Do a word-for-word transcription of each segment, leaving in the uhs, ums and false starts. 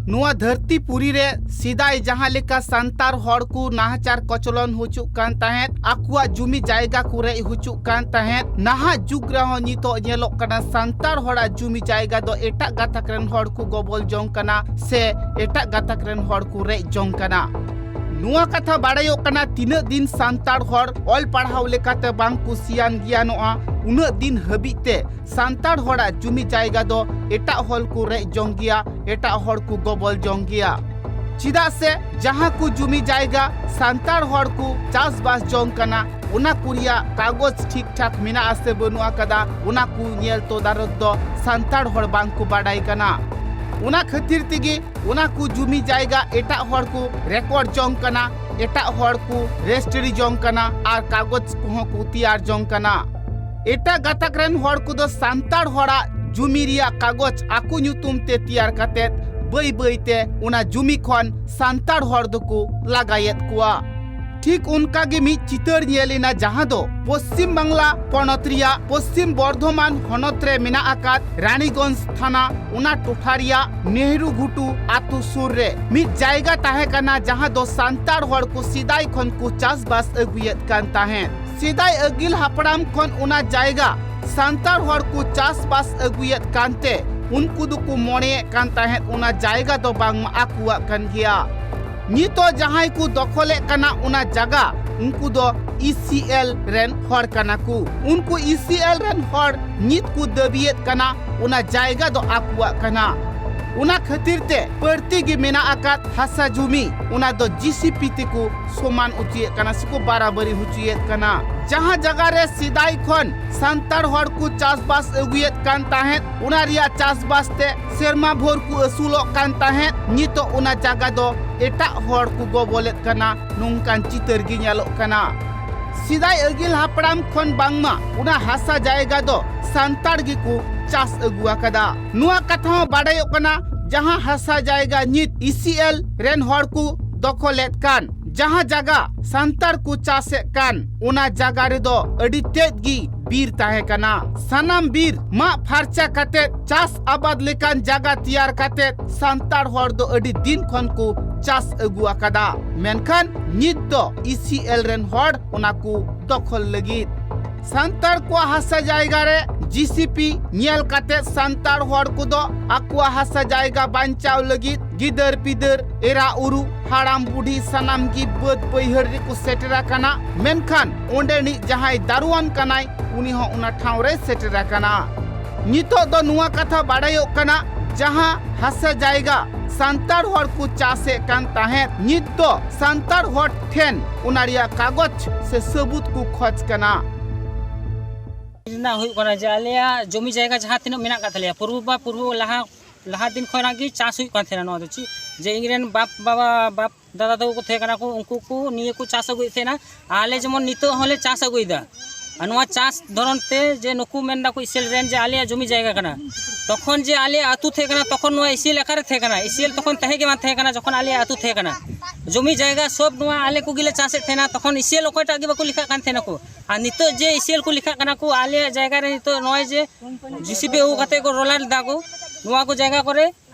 ᱱᱚᱣᱟ ᱫᱷᱟᱹᱨᱛᱤ ᱯᱩᱨᱤ ᱨᱮ ᱥᱮᱫᱟᱭ ᱡᱟᱦᱟᱸ ᱞᱮᱠᱟ ᱥᱟᱱᱛᱟᱲ ᱦᱚᱲ ᱠᱚ ᱱᱟᱦᱟᱪᱟᱨ ᱠᱚᱪᱞᱚᱱ ᱦᱚᱪᱚᱜ ᱠᱟᱱ ᱛᱟᱦᱮᱸᱫ, ᱟᱠᱚᱣᱟᱜ ᱡᱩᱢᱤ ᱡᱟᱭᱜᱟ ᱠᱚ ᱨᱮᱡ ᱦᱚᱪᱚᱜ ᱠᱟᱱ ᱛᱟᱦᱮᱸᱫ, ᱱᱟᱦᱟᱜ ᱡᱩᱜᱽ ᱨᱮᱦᱚᱸ ᱱᱤᱛᱚᱜ ᱧᱮᱞᱚᱜ ᱠᱟᱱᱟ ᱥᱟᱱᱛᱟᱲ ᱦᱚᱲᱟᱜ ᱡᱩᱢᱤ ᱡᱟᱭᱜᱟ ᱫᱚ ᱮᱴᱟᱜ ᱜᱟᱛᱟᱠ ᱨᱮᱱ ᱦᱚᱲ ᱠᱚ ᱜᱚᱵᱚᱞ ᱡᱚᱝ ᱠᱟᱱᱟ ᱥᱮ ᱮᱴᱟᱜ ᱜᱟᱛᱟᱠ ᱨᱮᱱ ᱦᱚᱲ ᱠᱚ ᱨᱮᱡ ᱡᱚᱝ ᱠᱟᱱᱟ᱾ ᱱᱚᱣᱟ ᱠᱟᱛᱷᱟ ᱵᱟᱲᱟᱭᱚᱜ ᱠᱟᱱᱟ ᱛᱤᱱᱟᱹᱜ ᱫᱤᱱ ᱥᱟᱱᱛᱟᱲ ᱦᱚᱲ ᱚᱞ ᱯᱟᱲᱦᱟᱣ ᱞᱮᱠᱟᱛᱮ ᱵᱟᱝ ᱠᱚ ᱥᱤᱭᱟᱱ ᱜᱮᱭᱟᱱᱚᱜᱼᱟ, ᱩᱱᱟᱹᱜ ᱫᱤᱱ ᱦᱟᱹᱵᱤᱡ ᱛᱮ ᱥᱟᱱᱛᱟᱲ ᱦᱚᱲᱟᱜ ᱡᱩᱢᱤ ᱡᱟᱭᱜᱟ ᱫᱚ ᱮᱴᱟᱜ ᱦᱚᱲ ᱠᱚ ᱨᱮᱡ ᱡᱚᱝ ᱜᱮᱭᱟ, ᱮᱴᱟᱜ ᱦᱚᱲ ᱠᱚ ᱜᱚᱵᱚᱞ ᱡᱚᱝ ᱜᱮᱭᱟ᱾ ᱪᱮᱫᱟᱜ ᱥᱮ ᱡᱟᱦᱟᱸ ᱠᱚ ᱡᱩᱢᱤ ᱡᱟᱭᱜᱟ ᱥᱟᱱᱛᱟᱲ ᱦᱚᱲ ᱠᱚ ᱪᱟᱥᱵᱟᱥ ᱡᱚᱝ ᱠᱟᱱᱟ, ᱚᱱᱟ ᱠᱚ ᱨᱮᱭᱟᱜ ᱠᱟᱜᱚᱡᱽ ᱴᱷᱤᱠ ᱴᱷᱟᱠ ᱢᱮᱱᱟᱜ ᱟᱥᱮ ᱵᱟᱹᱱᱩᱜ ᱟᱠᱟᱫᱟ, ᱚᱱᱟ ᱠᱚ ᱧᱮᱞ ᱛᱚᱫᱟᱨᱚᱛ ᱫᱚ ᱥᱟᱱᱛᱟᱲ ᱦᱚᱲ ᱵᱟᱝ ᱠᱚ ᱵᱟᱰᱟᱭ ᱠᱟᱱᱟ᱾ ᱚᱱᱟ ᱠᱷᱟᱹᱛᱤᱨ ᱛᱮᱜᱮ ᱚᱱᱟ ᱠᱚ ᱡᱩᱢᱤ ᱡᱟᱭᱜᱟ ᱮᱴᱟᱜ ᱦᱚᱲ ᱠᱚ ᱨᱮᱠᱚᱨᱰ ᱡᱚᱝ ᱠᱟᱱᱟ, ᱮᱴᱟᱜ ᱦᱚᱲ ᱠᱚ ᱨᱮᱡᱤᱥᱴᱨᱤ ᱡᱚᱝ ᱠᱟᱱᱟ ᱟᱨ ᱠᱟᱜᱚᱡᱽ ᱠᱚᱦᱚᱸ ᱠᱚ ᱛᱮᱭᱟᱨ ᱡᱚᱝ ᱠᱟᱱᱟ᱾ ᱮᱴᱟᱜ ᱜᱟᱛᱟᱠ ᱨᱮᱱ ᱦᱚᱲ ᱠᱚᱫᱚ ᱥᱟᱱᱛᱟᱲ ᱦᱚᱲᱟᱜ ᱡᱩᱢᱤ ᱨᱮᱭᱟᱜ ᱠᱟᱜᱚᱡᱽ ᱟᱠᱚ ᱧᱩᱛᱩᱢ ᱛᱮ ᱛᱮᱭᱟᱨ ᱠᱟᱛᱮᱫ ᱵᱟᱹᱭ ᱵᱟᱹᱭ ᱛᱮ ᱚᱱᱟ ᱡᱩᱢᱤ ᱠᱷᱚᱱ ᱥᱟᱱᱛᱟᱲ ᱦᱚᱲ ᱫᱚᱠᱚ ᱞᱟᱜᱟᱭᱮᱫ ᱠᱚᱣᱟ᱾ ᱴᱷᱤᱠ ᱚᱱᱠᱟ ᱜᱮ ᱢᱤᱫ ᱪᱤᱛᱟᱹᱨ ᱧᱮᱞ ᱮᱱᱟ, ᱡᱟᱦᱟᱸ ᱫᱚ ᱯᱚᱥᱪᱤᱢ ᱵᱟᱝᱞᱟ ᱯᱚᱱᱚᱛ ᱨᱮᱭᱟᱜ ᱯᱚᱥᱪᱤᱢ ᱵᱚᱨᱫᱷᱚᱢᱟᱱ ᱦᱚᱱᱚᱛ ᱨᱮ ᱢᱮᱱᱟᱜ ᱟᱠᱟᱫ ᱨᱟᱱᱤᱜᱚᱸᱡᱽ ᱛᱷᱟᱱᱟ, ᱚᱱᱟ ᱴᱚᱴᱷᱟ ᱨᱮᱭᱟᱜ ᱱᱮᱦᱨᱩ ᱜᱷᱩᱴᱩ ᱟᱛᱳ ᱥᱩᱨ ᱨᱮ ᱢᱤᱫ ᱡᱟᱭᱜᱟ ᱛᱟᱦᱮᱸ ᱠᱟᱱᱟ, ᱡᱟᱦᱟᱸ ᱫᱚ ᱥᱟᱱᱛᱟᱲ ᱦᱚᱲ ᱠᱚ ᱥᱮᱫᱟᱭ ᱠᱷᱚᱱ ᱠᱚ ᱪᱟᱥᱵᱟᱥ ᱟᱹᱜᱩᱭᱮᱫ ᱠᱟᱱ ᱛᱟᱦᱮᱸᱫ᱾ ᱥᱮᱫᱟᱭ ᱟᱹᱜᱤᱞ ᱦᱟᱯᱲᱟᱢ ᱠᱷᱚᱱ ᱚᱱᱟ ᱡᱟᱭᱜᱟ ᱥᱟᱱᱛᱟᱲ ᱦᱚᱲ ᱠᱚ ᱪᱟᱥᱵᱟᱥ ᱟᱹᱜᱩᱭᱮᱫ ᱠᱟᱱᱛᱮ ᱩᱱᱠᱩ ᱫᱚᱠᱚ ᱢᱚᱱᱮᱭᱮᱫ ᱠᱟᱱ ᱛᱟᱦᱮᱸᱫ ᱚᱱᱟ ᱡᱟᱭᱜᱟ ᱫᱚ ᱵᱟᱝᱢᱟ ᱟᱠᱚᱣᱟᱜ ᱠᱟᱱ ᱜᱮᱭᱟ᱾ ᱱᱤᱛᱚᱜ ᱡᱟᱦᱟᱸᱭ ᱠᱚ ᱫᱚᱠᱷᱚᱞᱮᱫ ᱠᱟᱱᱟ ᱚᱱᱟ ᱡᱟᱭᱜᱟ, ᱩᱱᱠᱩ ᱫᱚ ᱤ ᱥᱤ ᱮᱞ ᱨᱮᱱ ᱦᱚᱲ ᱠᱟᱱᱟ ᱠᱚ᱾ ᱩᱱᱠᱩ ᱤ ᱥᱤ ᱮᱞ ᱨᱮᱱ ᱦᱚᱲ ᱱᱤᱛ ᱠᱚ ᱫᱟᱹᱵᱤᱭᱮᱫ ᱠᱟᱱᱟ ᱚᱱᱟ ᱡᱟᱭᱜᱟ ᱫᱚ ᱟᱠᱚᱣᱟᱜ ᱠᱟᱱᱟ᱾ ᱚᱱᱟ ᱠᱷᱟᱹᱛᱤᱨ ᱛᱮ ᱵᱟᱹᱲᱛᱤ ᱜᱮ ᱢᱮᱱᱟᱜ ᱟᱠᱟᱫ ᱦᱟᱥᱟ ᱡᱩᱢᱤ, ᱚᱱᱟ ᱫᱚ ᱡᱤ ᱥᱤ ᱯᱤ ᱛᱮᱠᱚ ᱥᱚᱢᱟᱱ ᱦᱚᱪᱚᱭᱮᱫ ᱠᱟᱱᱟ ᱥᱮᱠᱚ ᱵᱟᱨᱟᱵᱟᱨᱤ ᱦᱚᱪᱚᱭᱮᱫ ᱠᱟᱱᱟ᱾ ᱡᱟᱦᱟᱸ ᱡᱟᱭᱜᱟ ᱨᱮ ᱥᱮᱫᱟᱭ ᱠᱷᱚᱱ ᱥᱟᱱᱛᱟᱲ ᱦᱚᱲ ᱠᱚ ᱪᱟᱥᱵᱟᱥ ᱟᱹᱜᱩᱭᱮᱫ ᱠᱟᱱ ᱛᱟᱦᱮᱸᱫ, ᱚᱱᱟ ᱨᱮᱭᱟᱜ ᱪᱟᱥᱵᱟᱥ ᱛᱮ ᱥᱮᱨᱢᱟ ᱵᱷᱳᱨ ᱠᱚ ᱟᱹᱥᱩᱞᱚᱜ ᱠᱟᱱ ᱛᱟᱦᱮᱸᱫ, ᱱᱤᱛᱚᱜ ᱚᱱᱟ ᱡᱟᱭᱜᱟ ᱫᱚ ᱮᱴᱟᱜ ᱦᱚᱲ ᱠᱚ ᱜᱚᱵᱚᱞᱮᱫ ᱠᱟᱱᱟ, ᱱᱚᱝᱠᱟᱱ ᱪᱤᱛᱟᱹᱨ ᱜᱮ ᱧᱮᱞᱚᱜ ᱠᱟᱱᱟ᱾ ᱥᱮᱫᱟᱭ ᱟᱹᱜᱤᱞ ᱦᱟᱯᱲᱟᱢ ᱠᱷᱚᱱ ᱵᱟᱝᱢᱟ ᱚᱱᱟ ᱦᱟᱥᱟ ᱡᱟᱭᱜᱟ ᱫᱚ ᱥᱟᱱᱛᱟᱲ ᱜᱮᱠᱚ ᱪᱟᱥ ᱟᱹᱜᱩ ᱟᱠᱟᱫᱟ᱾ ᱱᱚᱣᱟ ᱠᱟᱛᱷᱟ ᱦᱚᱸ ᱵᱟᱰᱟᱭᱚᱜ ᱠᱟᱱᱟ, ᱡᱟᱦᱟᱸ ᱦᱟᱥᱟ ᱡᱟᱭᱜᱟ ᱱᱤᱛ ᱤ ᱥᱤ ᱮᱞ ᱨᱮᱱ ᱦᱚᱲ ᱠᱚ ᱫᱚᱠᱷᱚᱞᱮᱫ ᱠᱟᱱ, ᱡᱟᱦᱟᱸ ᱡᱟᱭᱜᱟ ᱥᱟᱱᱛᱟᱲ ᱠᱚ ᱪᱟᱥᱮᱫ ᱠᱟᱱ, ᱚᱱᱟ ᱡᱟᱭᱜᱟ ᱨᱮᱫᱚ ᱟᱹᱰᱤ ᱛᱮᱫ ᱜᱮ ᱵᱤᱨ ᱛᱟᱦᱮᱸ ᱠᱟᱱᱟ᱾ ᱥᱟᱱᱟᱢ ᱵᱤᱨ ᱢᱟᱜ ᱯᱷᱟᱨᱪᱟ ᱠᱟᱛᱮ ᱪᱟᱥ ᱟᱵᱟᱫ ᱞᱮᱠᱟᱱ ᱡᱟᱭᱜᱟ ᱛᱮᱭᱟᱨ ᱠᱟᱛᱮ ᱥᱟᱱᱛᱟᱲ ᱦᱚᱲ ᱫᱚ ᱟᱹᱰᱤ ᱫᱤᱱ ᱠᱷᱚᱱ ᱠᱚ ᱪᱟᱥ ᱟᱹᱜᱩ ᱟᱠᱟᱫᱟ᱾ ᱢᱮᱱᱠᱷᱟᱱ ᱱᱤᱛ ᱫᱚ ᱤ ᱥᱤ ᱮᱞ ᱨᱮᱱ ᱦᱚᱲ ᱚᱱᱟ ᱠᱚ ᱫᱚᱠᱷᱚᱞ ᱞᱟᱹᱜᱤᱫ᱾ ᱥᱟᱱᱛᱟᱲ ᱠᱚᱣᱟᱜ ᱦᱟᱥᱟ ᱡᱟᱭᱜᱟ ᱨᱮ ᱡᱤ ᱥᱤ ᱯᱤ ᱧᱮᱞ ᱠᱟᱛᱮ ᱥᱟᱱᱛᱟᱲ ᱦᱚᱲ ᱠᱚᱫᱚ ᱟᱠᱚᱣᱟᱜ ᱦᱟᱥᱟ ᱡᱟᱭᱜᱟ ᱵᱟᱧᱪᱟᱣ ᱞᱟᱹᱜᱤᱫ ᱜᱤᱫᱟᱹᱨ ᱯᱤᱫᱟᱹᱨ, ᱮᱨᱟ ᱩᱨᱩ, ᱦᱟᱲᱟᱢ ᱵᱩᱰᱷᱤ ᱥᱟᱱᱟᱢ ᱜᱮ ᱵᱟᱹᱫ ᱵᱟᱹᱭᱦᱟᱹᱲ ᱨᱮᱠᱚ ᱥᱮᱴᱮᱨ ᱟᱠᱟᱱᱟ᱾ ᱢᱮᱱᱠᱷᱟᱱ ᱚᱸᱰᱮᱱᱤᱡ ᱡᱟᱦᱟᱸᱭ ᱫᱟᱨᱩᱣᱟᱱ ᱠᱟᱱᱟᱭ, ᱩᱱᱤ ᱦᱚᱸ ᱚᱱᱟ ᱴᱷᱟᱶ ᱨᱮ ᱥᱮᱴᱮᱨ ᱟᱠᱟᱱᱟ᱾ ᱱᱤᱛᱚᱜ ᱫᱚ ᱱᱚᱣᱟ ᱠᱟᱛᱷᱟ ᱵᱟᱰᱟᱭᱚᱜ ᱠᱟᱱᱟ, ᱡᱟᱦᱟᱸ ᱦᱟᱥᱟ ᱡᱟᱭᱜᱟ ᱥᱟᱱᱛᱟᱲ ᱦᱚᱲ ᱠᱚ ᱪᱟᱥᱮᱫ ᱠᱟᱱ ᱛᱟᱦᱮᱸᱫ, ᱱᱤᱛ ᱫᱚ ᱥᱟᱱᱛᱟᱲ ᱦᱚᱲ ᱴᱷᱮᱱ ᱚᱱᱟ ᱨᱮᱭᱟᱜ ᱠᱟᱜᱚᱡᱽ ᱥᱮ ᱥᱟᱹᱵᱩᱛ ᱠᱚ ᱠᱷᱚᱡᱽ ᱠᱟᱱᱟ᱾ ᱨᱮᱱᱟᱜ ᱦᱩᱭᱩᱜ ᱠᱟᱱᱟ ᱡᱮ ᱟᱞᱮᱭᱟᱜ ᱡᱚᱢᱤ ᱡᱟᱭᱜᱟ ᱡᱟᱦᱟᱸ ᱛᱤᱱᱟᱹᱜ ᱢᱮᱱᱟᱜ ᱟᱠᱟᱫ ᱛᱟᱞᱮᱭᱟ, ᱯᱩᱨᱵᱚ ᱵᱟ ᱯᱩᱨᱵᱚ ᱞᱟᱦᱟ, ᱞᱟᱦᱟ ᱫᱤᱱ ᱠᱷᱚᱱᱟᱜ ᱜᱮ ᱪᱟᱥ ᱦᱩᱭᱩᱜ ᱠᱟᱱ ᱛᱟᱦᱮᱱᱟ᱾ ᱱᱚᱣᱟ ᱫᱚ ᱪᱮᱫ ᱡᱮ ᱤᱧ ᱨᱮᱱ ᱵᱟᱯ ᱵᱟᱵᱟ, ᱵᱟᱯ ᱫᱟᱫᱟ ᱛᱟᱠᱚ ᱠᱚ ᱛᱟᱦᱮᱸ ᱠᱟᱱᱟ ᱠᱚ, ᱩᱱᱠᱩ ᱠᱚ ᱱᱤᱭᱟᱹ ᱠᱚ ᱪᱟᱥ ᱟᱹᱜᱩᱭᱮᱫ ᱛᱟᱦᱮᱱᱟ᱾ ᱟᱞᱮ ᱡᱮᱢᱚᱱ ᱱᱤᱛᱚᱜ ᱦᱚᱸᱞᱮ ᱪᱟᱥ ᱟᱹᱜᱩᱭᱮᱫᱟ᱾ ᱟᱨ ᱱᱚᱣᱟ ᱪᱟᱥ ᱫᱷᱚᱨᱚᱱ ᱛᱮ ᱡᱮ ᱱᱩᱠᱩ ᱢᱮᱱ ᱫᱟᱠᱚ ᱤᱥᱮᱞ ᱨᱮᱱ ᱡᱮ ᱟᱞᱮᱭᱟᱜ ᱡᱚᱢᱤ ᱡᱟᱭᱜᱟ ᱠᱟᱱᱟ, ᱛᱚᱠᱷᱚᱱ ᱡᱮ ᱟᱞᱮᱭᱟᱜ ᱟᱹᱛᱩ ᱛᱟᱦᱮᱸ ᱠᱟᱱᱟ, ᱛᱚᱠᱷᱚᱱ ᱱᱚᱣᱟ ᱤᱥᱮᱞ ᱚᱠᱟᱨᱮ ᱛᱟᱦᱮᱸ ᱠᱟᱱᱟ? ᱤᱥᱮᱞ ᱛᱚᱠᱷᱚᱱ ᱛᱟᱦᱮᱸ ᱜᱮ ᱵᱟᱝ ᱛᱟᱦᱮᱸ ᱠᱟᱱᱟ᱾ ᱡᱚᱠᱷᱚᱱ ᱟᱞᱮᱭᱟᱜ ᱟᱹᱛᱩ ᱛᱟᱦᱮᱸ ᱠᱟᱱᱟ, ᱡᱚᱢᱤ ᱡᱟᱭᱜᱟ ᱥᱚᱵ ᱱᱚᱣᱟ ᱟᱞᱮ ᱠᱚᱜᱮ ᱞᱮ ᱪᱟᱥᱮᱫ ᱛᱟᱦᱮᱱᱟ᱾ ᱛᱚᱠᱷᱚᱱ ᱤᱥᱮᱞ ᱚᱠᱚᱭᱴᱟᱜ ᱜᱮ ᱵᱟᱠᱚ ᱞᱮᱠᱷᱟᱜ ᱠᱟᱱ ᱛᱟᱦᱮᱱᱟ ᱠᱚ᱾ ᱟᱨ ᱱᱤᱛᱚᱜ ᱡᱮ ᱤᱥᱮᱞ ᱠᱚ ᱞᱮᱠᱷᱟᱜ ᱠᱟᱱᱟ ᱠᱚ ᱟᱞᱮᱭᱟᱜ ᱡᱟᱭᱜᱟ ᱨᱮ, ᱱᱤᱛᱚᱜ ᱱᱚᱜᱼᱚᱭ ᱡᱮ ᱡᱤ ᱥᱤ ᱯᱤ ᱟᱹᱜᱩ ᱠᱟᱛᱮ ᱠᱚ ᱨᱚᱞᱟᱨ ᱫᱟ ᱠᱚ, ᱱᱚᱣᱟ ᱠᱚ ᱡᱟᱭᱜᱟ ᱠᱚᱨᱮ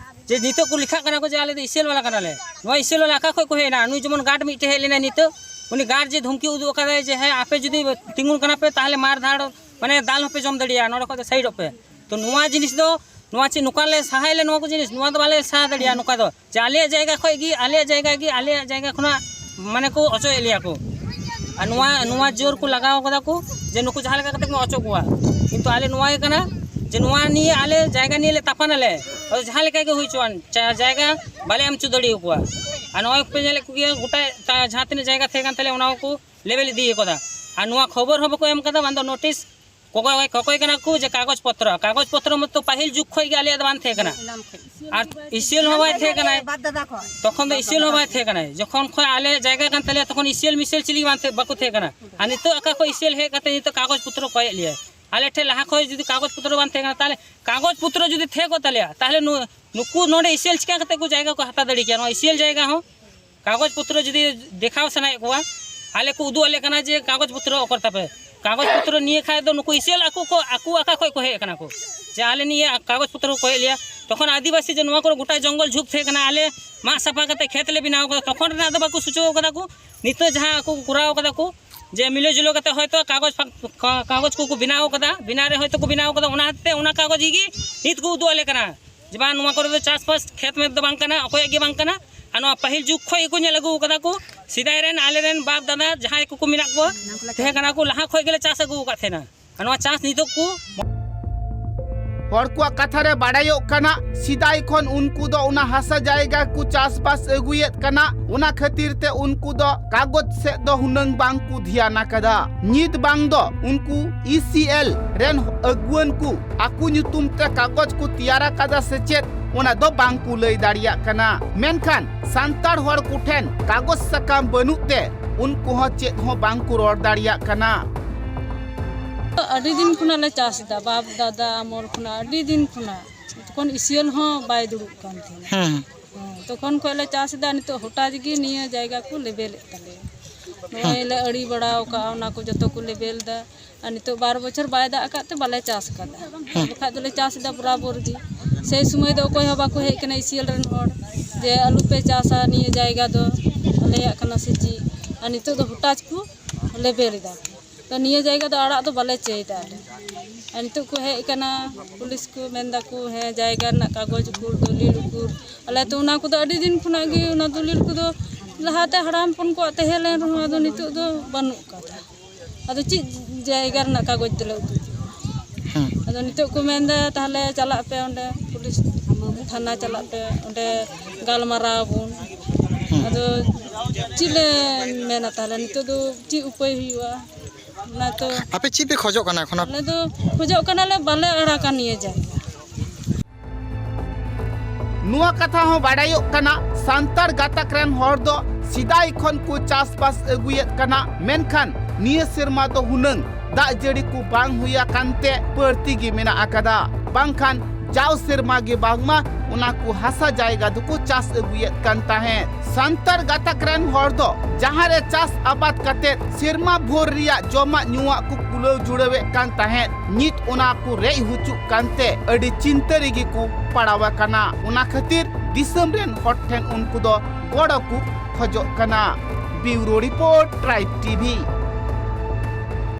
ᱡᱮ ᱱᱤᱛᱚᱜ ᱠᱚ ᱞᱮᱠᱷᱟᱜ ᱠᱟᱱᱟ ᱠᱚ ᱡᱮ ᱟᱞᱮ ᱫᱚ ᱤᱥᱮᱞ ᱵᱟᱞᱟ ᱠᱟᱱᱟᱞᱮ᱾ ᱱᱚᱣᱟ ᱤᱥᱮᱞ ᱵᱟᱞᱟ ᱚᱠᱟ ᱠᱷᱚᱡ ᱠᱚ ᱦᱮᱡ ᱮᱱᱟ? ᱱᱩᱭ ᱡᱮᱢᱚᱱ ᱜᱟᱨᱰ ᱢᱤᱫᱴᱮᱡ ᱦᱮᱡ ᱞᱮᱱᱟᱭ ᱱᱤᱛᱚᱜ, ᱩᱱᱤ ᱜᱟᱨᱰ ᱡᱮ ᱫᱷᱩᱢᱠᱤ ᱩᱫᱩᱜ ᱟᱠᱟᱫᱟᱭ ᱡᱮ ᱦᱮᱸ, ᱟᱯᱮ ᱡᱩᱫᱤ ᱛᱤᱸᱜᱩᱱ ᱠᱟᱱᱟ ᱯᱮ, ᱛᱟᱦᱚᱞᱮ ᱢᱟᱨ ᱫᱷᱟᱲ, ᱢᱟᱱᱮ, ᱫᱟᱞ ᱦᱚᱸᱯᱮ ᱡᱚᱢ ᱫᱟᱲᱮᱭᱟᱜᱼᱟ, ᱱᱚᱰᱮ ᱠᱷᱚᱡ ᱫᱚ ᱥᱟᱭᱤᱰᱚᱜ ᱯᱮ᱾ ᱛᱚ ᱱᱚᱣᱟ ᱡᱤᱱᱤᱥ ᱫᱚ, ᱱᱚᱣᱟ ᱪᱮᱫ ᱱᱚᱝᱠᱟ ᱞᱮ ᱥᱟᱦᱟᱭᱟᱞᱮ? ᱱᱚᱣᱟ ᱠᱚ ᱡᱤᱱᱤᱥ, ᱱᱚᱣᱟ ᱫᱚ ᱵᱟᱞᱮ ᱥᱟᱦᱟ ᱫᱟᱲᱮᱭᱟᱜᱼᱟ᱾ ᱱᱚᱝᱠᱟ ᱫᱚ ᱡᱮ ᱟᱞᱮᱭᱟᱜ ᱡᱟᱭᱜᱟ ᱠᱷᱚᱡ ᱜᱮ, ᱟᱞᱮᱭᱟᱜ ᱡᱟᱭᱜᱟ ᱜᱮ, ᱟᱞᱮᱭᱟᱜ ᱡᱟᱭᱜᱟ ᱠᱷᱚᱱᱟᱜ, ᱢᱟᱱᱮ, ᱠᱚ ᱚᱪᱚᱭᱮᱫ ᱞᱮᱭᱟ ᱠᱚ᱾ ᱟᱨ ᱱᱚᱣᱟ, ᱱᱚᱣᱟ ᱡᱳᱨ ᱠᱚ ᱞᱟᱜᱟᱣ ᱠᱟᱫᱟ ᱠᱚ ᱡᱮ ᱱᱩᱠᱩ ᱡᱟᱦᱟᱸ ᱞᱮᱠᱟ ᱠᱟᱛᱮ ᱠᱚ ᱚᱪᱚ ᱠᱚᱣᱟ᱾ ᱠᱤᱱᱛᱩ ᱟᱞᱮ ᱱᱚᱣᱟ ᱜᱮ ᱠᱟᱱᱟ ᱡᱮ ᱱᱚᱣᱟ ᱱᱤᱭᱮ, ᱟᱞᱮ ᱡᱟᱭᱜᱟ ᱱᱤᱭᱮ ᱞᱮ ᱛᱟᱯᱟᱱᱟᱞᱮ, ᱟᱫᱚ ᱡᱟᱦᱟᱸ ᱞᱮᱠᱟ ᱜᱮ ᱦᱩᱭ ᱦᱚᱪᱚᱣᱟᱱ, ᱪᱟ-, ᱡᱟᱭᱜᱟ ᱵᱟᱞᱮ ᱮᱢ ᱦᱚᱪᱚ ᱫᱟᱲᱮᱭᱟᱠᱚᱣᱟ᱾ ᱟᱨ ᱱᱚᱜᱼᱚᱭ ᱯᱮ ᱧᱮᱞᱮᱫ ᱠᱚᱜᱮᱭᱟ, ᱜᱚᱴᱟ ᱡᱟᱦᱟᱸ ᱛᱤᱱᱟᱹᱜ ᱡᱟᱭᱜᱟ ᱛᱟᱦᱮᱸ ᱠᱟᱱ ᱛᱟᱞᱮᱭᱟ, ᱚᱱᱟ ᱠᱚ ᱞᱮᱵᱮᱞ ᱤᱫᱤ ᱠᱟᱫᱟ᱾ ᱟᱨ ᱱᱚᱣᱟ ᱠᱷᱚᱵᱚᱨ ᱦᱚᱸ ᱵᱟᱠᱚ ᱮᱢ ᱠᱟᱫᱟ, ᱵᱟᱝ ᱫᱚ ᱱᱳᱴᱤᱥ ᱠᱚᱠᱚᱭ, ᱠᱚᱠᱚᱭ ᱠᱟᱱᱟ ᱠᱚ ᱡᱮ ᱠᱟᱜᱚᱡᱽ ᱯᱚᱛᱨᱚ, ᱠᱟᱜᱚᱡᱽ ᱯᱚᱛᱨᱚ ᱢᱚᱛᱚ ᱯᱟᱹᱦᱤᱞ ᱡᱩᱜᱽ ᱠᱷᱚᱡ ᱜᱮ ᱟᱞᱮᱭᱟᱜ ᱫᱚ ᱵᱟᱝ ᱛᱟᱦᱮᱸ ᱠᱟᱱᱟ᱾ ᱟᱨ ᱤᱥᱤᱞ ᱦᱚᱸ ᱵᱟᱭ ᱛᱟᱦᱮᱸ ᱠᱟᱱᱟᱭ, ᱛᱚᱠᱷᱚᱱ ᱫᱚ ᱤᱥᱤᱞ ᱦᱚᱸ ᱵᱟᱭ ᱛᱟᱦᱮᱸ ᱠᱟᱱᱟᱭ᱾ ᱡᱚᱠᱷᱚᱱ ᱠᱷᱚᱱ ᱟᱞᱮ ᱡᱟᱭᱜᱟ ᱠᱟᱱ ᱛᱟᱞᱮᱭᱟ, ᱛᱚᱠᱷᱚᱱ ᱤᱥᱤᱞ ᱢᱤᱥᱤᱞ ᱪᱤᱞᱤ ᱵᱟᱝ ᱛᱟᱦᱮᱸ, ᱵᱟᱠᱚ ᱛᱟᱦᱮᱸ ᱠᱟᱱᱟ᱾ ᱟᱨ ᱱᱤᱛᱚᱜ ᱚᱠᱟ ᱠᱷᱚᱡ ᱤᱥᱤᱞ ᱦᱮᱡ ᱠᱟᱛᱮ ᱱᱤᱛᱚᱜ ᱠᱟᱜᱚᱡᱽ ᱯᱚᱛᱨᱚ ᱠᱚᱭᱮᱫ ᱞᱮᱭᱟᱭ? ᱟᱞᱮ ᱴᱷᱮᱱ ᱞᱟᱦᱟ ᱠᱷᱚᱡ ᱡᱩᱫᱤ ᱠᱟᱜᱚᱡᱽ ᱯᱚᱛᱨᱚ ᱵᱟᱝ ᱛᱟᱦᱮᱸ ᱠᱟᱱᱟ, ᱛᱟᱦᱚᱞᱮ ᱠᱟᱜᱚᱡᱽ ᱯᱚᱛᱨᱚ ᱡᱩᱫᱤ ᱛᱟᱦᱮᱸ ᱠᱚᱜ ᱛᱟᱞᱮᱭᱟ, ᱛᱟᱦᱚᱞᱮ ᱱᱩ-, ᱱᱩᱠᱩ ᱱᱚᱰᱮ ᱤᱥᱤᱞ ᱪᱤᱠᱟ ᱠᱟᱛᱮ ᱠᱚ ᱡᱟᱭᱜᱟ ᱠᱚ ᱦᱟᱛᱟᱣ ᱫᱟᱲᱮ ᱠᱮᱭᱟ? ᱱᱚᱣᱟ ᱤᱥᱤᱞ ᱡᱟᱭᱜᱟ ᱦᱚᱸ ᱠᱟᱜᱚᱡᱽ ᱯᱚᱛᱨᱚ ᱡᱩᱫᱤ ᱫᱮᱠᱷᱟᱣ ᱥᱟᱱᱟᱭᱮᱫ ᱠᱚᱣᱟ, ᱟᱞᱮ ᱠᱚ ᱩᱫᱩᱜ ᱟᱞᱮ ᱠᱟᱱᱟ ᱡᱮ ᱠᱟᱜᱚᱡᱽ ᱯᱚᱛᱨᱚ ᱚᱠᱚᱨ ᱛᱟᱯᱮ᱾ ᱠᱟᱜᱚᱡᱽ ᱯᱚᱛᱨᱚ ᱱᱤᱭᱟᱹ ᱠᱷᱟᱡ ᱫᱚ ᱱᱩᱠᱩ ᱤᱥᱤᱭᱟᱞ ᱟᱠᱚ ᱠᱚ, ᱟᱠᱚ ᱟᱠᱟ ᱠᱷᱚᱡ ᱠᱚ ᱦᱮᱡ ᱟᱠᱟᱱᱟ ᱠᱚ, ᱡᱮ ᱟᱞᱮ ᱱᱤᱭᱟᱹ ᱠᱟᱜᱚᱡᱽ ᱯᱚᱛᱨᱚ ᱠᱚ ᱠᱚᱭᱮᱫ ᱞᱮᱭᱟ᱾ ᱛᱚᱠᱷᱚᱱ ᱟᱹᱫᱤᱵᱟᱹᱥᱤ ᱡᱮ ᱱᱚᱣᱟ ᱠᱚᱨᱮ ᱜᱚᱴᱟ ᱡᱚᱝᱜᱚᱞ ᱡᱷᱩᱯ ᱛᱟᱦᱮᱸ ᱠᱟᱱᱟ, ᱟᱞᱮ ᱢᱟᱜ ᱥᱟᱯᱷᱟ ᱠᱟᱛᱮ ᱠᱷᱮᱛ ᱞᱮ ᱵᱮᱱᱟᱣ ᱠᱟᱫᱟ, ᱛᱚᱠᱷᱚᱱ ᱨᱮᱱᱟᱜ ᱫᱚ ᱵᱟᱠᱚ ᱥᱩᱪᱟᱹᱣ ᱠᱟᱫᱟ ᱠᱚ᱾ ᱱᱤᱛᱚᱜ ᱡᱟᱦᱟᱸ ᱟᱠᱚ ᱠᱚ ᱠᱚᱨᱟᱣ ᱠᱟᱫᱟ ᱠᱚ, ᱡᱮ ᱢᱤᱞᱟᱹ ᱡᱩᱞᱟᱹ ᱠᱟᱛᱮ ᱦᱚᱭᱛᱳ ᱠᱟᱜᱚᱡᱽ ᱯᱷᱟᱠ-, ᱠᱟ-, ᱠᱟᱜᱚᱡᱽ ᱠᱚᱠᱚ ᱵᱮᱱᱟᱣ ᱠᱟᱫᱟ, ᱵᱮᱱᱟᱣ ᱨᱮ ᱦᱚᱭᱛᱳ ᱠᱚ ᱵᱮᱱᱟᱣ ᱠᱟᱫᱟ, ᱚᱱᱟ ᱦᱚᱛᱮᱡ ᱛᱮ ᱚᱱᱟ ᱠᱟᱜᱚᱡᱽ ᱜᱮ ᱱᱤᱛ ᱠᱚ ᱩᱫᱩᱜ ᱟᱞᱮ ᱠᱟᱱᱟ᱾ ᱡᱮ ᱵᱟᱝ, ᱱᱚᱣᱟ ᱠᱚᱨᱮ ᱫᱚ ᱪᱟᱥᱵᱟᱥ ᱠᱷᱮᱛ ᱢᱮᱛ ᱫᱚ ᱵᱟᱝ ᱠᱟᱱᱟ, ᱚᱠᱚᱭᱟᱜ ᱜᱮ ᱵᱟᱝ ᱠᱟᱱᱟ᱾ ᱟᱨ ᱱᱚᱣᱟ ᱯᱟᱹᱦᱤᱞ ᱡᱩᱜᱽ ᱠᱷᱚᱡ ᱜᱮᱠᱚ ᱧᱮᱞ ᱟᱹᱜᱩ ᱠᱟᱫᱟ ᱠᱚ, ᱥᱮᱫᱟᱭ ᱨᱮᱱ ᱟᱞᱮ ᱨᱮᱱ ᱵᱟᱯ ᱫᱟᱫᱟ ᱡᱟᱦᱟᱸᱭ ᱠᱚᱠᱚ ᱢᱮᱱᱟᱜ ᱠᱚᱣᱟ, ᱛᱟᱦᱮᱸ ᱠᱟᱱᱟ ᱠᱚ, ᱞᱟᱦᱟ ᱠᱷᱚᱡ ᱜᱮᱞᱮ ᱪᱟᱥ ᱟᱹᱜᱩ ᱟᱠᱟᱫ ᱛᱟᱦᱮᱱᱟ᱾ ᱟᱨ ᱱᱚᱣᱟ ᱪᱟᱥ ᱱᱤᱛᱚᱜ ᱠᱚ ᱦᱚᱲ ᱠᱚᱣᱟᱜ ᱠᱟᱛᱷᱟ ᱨᱮ ᱵᱟᱲᱟᱭᱚᱜ ᱠᱟᱱᱟ, ᱥᱮᱫᱟᱭ ᱠᱷᱚᱱ ᱩᱱᱠᱩ ᱫᱚ ᱚᱱᱟ ᱦᱟᱥᱟ ᱡᱟᱭᱜᱟ ᱠᱚ ᱪᱟᱥᱵᱟᱥ ᱟᱹᱜᱩᱭᱮᱫ ᱠᱟᱱᱟ᱾ ᱚᱱᱟ ᱠᱷᱟᱹᱛᱤᱨ ᱛᱮ ᱩᱱᱠᱩ ᱫᱚ ᱠᱟᱜᱚᱡᱽ ᱥᱮᱫ ᱫᱚ ᱦᱩᱱᱟᱹᱝ ᱵᱟᱝ ᱠᱚ ᱫᱷᱮᱭᱟᱱ ᱟᱠᱟᱫᱟ᱾ ᱱᱤᱛ ᱵᱟᱝ ᱫᱚ ᱩᱱᱠᱩ ᱤ ᱥᱤ ᱮᱞ ᱨᱮᱱ ᱟᱹᱜᱩᱣᱟᱹᱱ ᱠᱚ ᱟᱠᱚ ᱧᱩᱛᱩᱢ ᱛᱮ ᱠᱟᱜᱚᱡᱽ ᱠᱚ ᱛᱮᱭᱟᱨ ᱟᱠᱟᱫᱟ ᱥᱮ ᱪᱮᱫ, ᱚᱱᱟ ᱫᱚ ᱵᱟᱝ ᱠᱚ ᱞᱟᱹᱭ ᱫᱟᱲᱮᱭᱟᱜ ᱠᱟᱱᱟ᱾ ᱢᱮᱱᱠᱷᱟᱱ ᱥᱟᱱᱛᱟᱲ ᱦᱚᱲ ᱠᱚᱴᱷᱮᱱ ᱠᱟᱜᱚᱡᱽ ᱥᱟᱠᱟᱢ ᱵᱟᱹᱱᱩᱜ ᱛᱮ ᱩᱱᱠᱩ ᱦᱚᱸ ᱪᱮᱫ ᱦᱚᱸ ᱵᱟᱝ ᱠᱚ ᱨᱚᱲ ᱫᱟᱲᱮᱭᱟᱜ ᱠᱟᱱᱟ᱾ ᱟᱹᱰᱤ ᱫᱤᱱ ᱠᱷᱚᱱᱟᱜ ᱞᱮ ᱪᱟᱥ ᱮᱫᱟ, ᱵᱟᱯ ᱫᱟᱫᱟ ᱟᱢᱚᱞ ᱠᱷᱚᱱᱟᱜ, ᱟᱹᱰᱤ ᱫᱤᱱ ᱠᱷᱚᱱᱟᱜ᱾ ᱛᱚᱠᱷᱚᱱ ᱤᱥᱤᱭᱟᱹᱞ ᱦᱚᱸ ᱵᱟᱭ ᱫᱩᱲᱩᱵ ᱠᱟᱱ ᱛᱟᱦᱮᱱᱟ᱾ ᱦᱮᱸ᱾ ᱦᱮᱸ, ᱛᱚᱠᱷᱚᱱ ᱠᱷᱚᱱ ᱞᱮ ᱪᱟᱥ ᱮᱫᱟ, ᱱᱤᱛᱚᱜ ᱦᱚᱴᱟᱛ ᱜᱮ ᱱᱤᱭᱟᱹ ᱡᱟᱭᱜᱟ ᱠᱚ ᱞᱮᱵᱮᱞᱮᱫ ᱛᱟᱞᱮᱭᱟ᱾ ᱱᱚᱜᱼᱚᱭ ᱞᱮ ᱟᱹᱲᱤ ᱵᱟᱲᱟ ᱟᱠᱟᱫᱼᱟ, ᱚᱱᱟ ᱠᱚ ᱡᱚᱛᱚ ᱠᱚ ᱞᱮᱵᱮᱞ ᱮᱫᱟ᱾ ᱟᱨ ᱱᱤᱛᱚᱜ ᱵᱟᱨ ᱵᱚᱪᱷᱚᱨ ᱵᱟᱭ ᱫᱟᱜ ᱟᱠᱟᱫ ᱛᱮ ᱵᱟᱞᱮ ᱪᱟᱥ ᱟᱠᱟᱫᱟ᱾ ᱦᱮᱸ᱾ ᱵᱟᱠᱷᱟᱡ ᱫᱚᱞᱮ ᱪᱟᱥ ᱮᱫᱟ ᱵᱚᱨᱟᱵᱚᱨ ᱜᱮ᱾ ᱥᱮᱭ ᱥᱚᱢᱚᱭ ᱫᱚ ᱚᱠᱚᱭ ᱦᱚᱸ ᱵᱟᱠᱚ ᱦᱮᱡ ᱠᱟᱱᱟ ᱤᱥᱤᱭᱟᱹᱞ ᱨᱮᱱ ᱦᱚᱲ, ᱡᱮ ᱟᱞᱚ ᱯᱮ ᱪᱟᱥᱟ ᱱᱤᱭᱟᱹ ᱡᱟᱭᱜᱟ ᱫᱚ, ᱟᱞᱮᱭᱟᱜ ᱠᱟᱱᱟ ᱥᱮ ᱪᱮᱫ᱾ ᱟᱨ ᱱᱤᱛᱚᱜ ᱫᱚ ᱦᱚᱴᱟᱛ ᱠᱚ ᱞᱮᱵᱮᱞ ᱮᱫᱟ᱾ ᱛᱚ ᱱᱤᱭᱟᱹ ᱡᱟᱭᱜᱟ ᱫᱚ ᱟᱲᱟᱜ ᱫᱚ ᱵᱟᱞᱮ ᱪᱟᱹᱭ ᱮᱫᱟ ᱟᱞᱮ᱾ ᱟᱨ ᱱᱤᱛᱚᱜ ᱠᱚ ᱦᱮᱡ ᱟᱠᱟᱱᱟ, ᱯᱩᱞᱤᱥ ᱠᱚ ᱢᱮᱱ ᱫᱟᱠᱚ, ᱦᱮᱸ, ᱡᱟᱭᱜᱟ ᱨᱮᱱᱟᱜ ᱠᱟᱜᱚᱡᱽ ᱩᱠᱩᱨ, ᱫᱚᱞᱤᱞ ᱩᱠᱩᱨ? ᱟᱞᱮ ᱛᱚ ᱚᱱᱟ ᱠᱚᱫᱚ ᱟᱹᱰᱤ ᱫᱤᱱ ᱠᱷᱚᱱᱟᱜ ᱜᱮ, ᱚᱱᱟ ᱫᱚᱞᱤᱞ ᱠᱚᱫᱚ ᱞᱟᱦᱟᱛᱮ ᱦᱟᱲᱟᱢ ᱦᱚᱯᱚᱱ ᱠᱚᱣᱟᱜ ᱛᱟᱦᱮᱸ ᱞᱮᱱ ᱨᱮᱦᱚᱸ, ᱟᱫᱚ ᱱᱤᱛᱚᱜ ᱫᱚ ᱵᱟᱹᱱᱩᱜ ᱟᱠᱟᱫᱟ᱾ ᱟᱫᱚ ᱪᱮᱫ ᱡᱟᱭᱜᱟ ᱨᱮᱱᱟᱜ ᱠᱟᱜᱚᱡᱽ ᱛᱮᱞᱮ ᱩᱫᱩᱜ? ᱦᱮᱸ᱾ ᱟᱫᱚ ᱱᱤᱛᱚᱜ ᱠᱚ ᱢᱮᱱᱫᱟ, ᱛᱟᱦᱞᱮ ᱪᱟᱞᱟᱜ ᱯᱮ ᱚᱸᱰᱮ, ᱯᱩᱞᱤᱥ ᱛᱷᱟᱱᱟ ᱪᱟᱞᱟᱜ ᱯᱮ, ᱚᱸᱰᱮ ᱜᱟᱞᱢᱟᱨᱟᱣ ᱟᱵᱚᱱ᱾ ᱦᱮᱸ᱾ ᱟᱫᱚ ᱪᱮᱫ ᱞᱮ ᱢᱮᱱᱟ ᱛᱟᱦᱞᱮ, ᱱᱤᱛᱚᱜ ᱫᱚ ᱪᱮᱫ ᱩᱯᱟᱹᱭ ᱦᱩᱭᱩᱜᱼᱟ? ᱚᱱᱟ ᱛᱚ ᱟᱯᱮ ᱪᱮᱫ ᱯᱮ ᱠᱷᱚᱡᱚᱜ ᱠᱟᱱᱟ ᱮᱠᱷᱚᱱ? ᱟᱞᱮ ᱫᱚ ᱠᱷᱚᱡᱚᱜ ᱠᱟᱱᱟᱞᱮ, ᱵᱟᱞᱮ ᱟᱲᱟᱜᱟ ᱱᱤᱭᱟᱹ ᱡᱟᱭᱜᱟ᱾ ᱱᱚᱣᱟ ᱠᱟᱛᱷᱟ ᱦᱚᱸ ᱵᱟᱰᱟᱭᱚᱜ ᱠᱟᱱᱟ, ᱥᱟᱱᱛᱟᱲ ᱜᱟᱛᱟᱠ ᱨᱮᱱ ᱦᱚᱲ ᱫᱚ ᱥᱮᱫᱟᱭ ᱠᱷᱚᱱ ᱠᱚ ᱪᱟᱥᱵᱟᱥ ᱟᱹᱜᱩᱭᱮᱫ ᱠᱟᱱᱟ, ᱢᱮᱱᱠᱷᱟᱱ ᱱᱤᱭᱟᱹ ᱥᱮᱨᱢᱟ ᱫᱚ ᱦᱩᱱᱟᱹᱝ ᱫᱟᱜ ᱡᱟᱹᱲᱤ ᱠᱚ ᱵᱟᱝ ᱦᱩᱭ ᱟᱠᱟᱱ ᱛᱮ ᱵᱟᱹᱲᱛᱤ ᱜᱮ ᱢᱮᱱᱟᱜ ᱟᱠᱟᱫᱟ, ᱵᱟᱝᱠᱷᱟᱱ ᱡᱟᱣ ᱥᱮᱨᱢᱟ ᱜᱮ ᱵᱟᱝᱢᱟ ᱚᱱᱟ ᱠᱚ ᱦᱟᱥᱟ ᱡᱟᱭᱜᱟ ᱫᱚᱠᱚ ᱪᱟᱥ ᱟᱹᱜᱩᱭᱮᱫ ᱠᱟᱱ ᱛᱟᱦᱮᱸᱫ᱾ ᱥᱟᱱᱛᱟᱲ ᱜᱟᱛᱟᱠ ᱨᱮᱱ ᱦᱚᱲ ᱫᱚ ᱡᱟᱦᱟᱸ ᱨᱮ ᱪᱟᱥ ᱟᱵᱟᱫ ᱠᱟᱛᱮ ᱥᱮᱨᱢᱟ ᱵᱷᱳᱨ ᱨᱮᱭᱟᱜ ᱡᱚᱢᱟᱜ ᱧᱩᱣᱟᱜ ᱠᱚ ᱠᱩᱞᱟᱹᱣ ᱡᱩᱲᱟᱹᱣᱮᱫ ᱠᱟᱱ ᱛᱟᱦᱮᱸᱫ, ᱱᱤᱛ ᱚᱱᱟ ᱠᱚ ᱨᱮᱡ ᱦᱚᱪᱚᱜ ᱠᱟᱱᱛᱮ ᱟᱹᱰᱤ ᱪᱤᱱᱛᱟᱹ ᱨᱮᱜᱮ ᱠᱚ ᱯᱟᱲᱟᱣ ᱟᱠᱟᱱᱟ᱾ ᱚᱱᱟ ᱠᱷᱟᱹᱛᱤᱨ ᱫᱤᱥᱚᱢ ᱨᱮᱱ ᱦᱚᱲ ᱴᱷᱮᱱ ᱩᱱᱠᱩ ᱫᱚ ᱜᱚᱲᱚ ᱠᱚ ᱠᱷᱚᱡᱚᱜ ᱠᱟᱱᱟ᱾ Bureau Report, Tribe T V᱾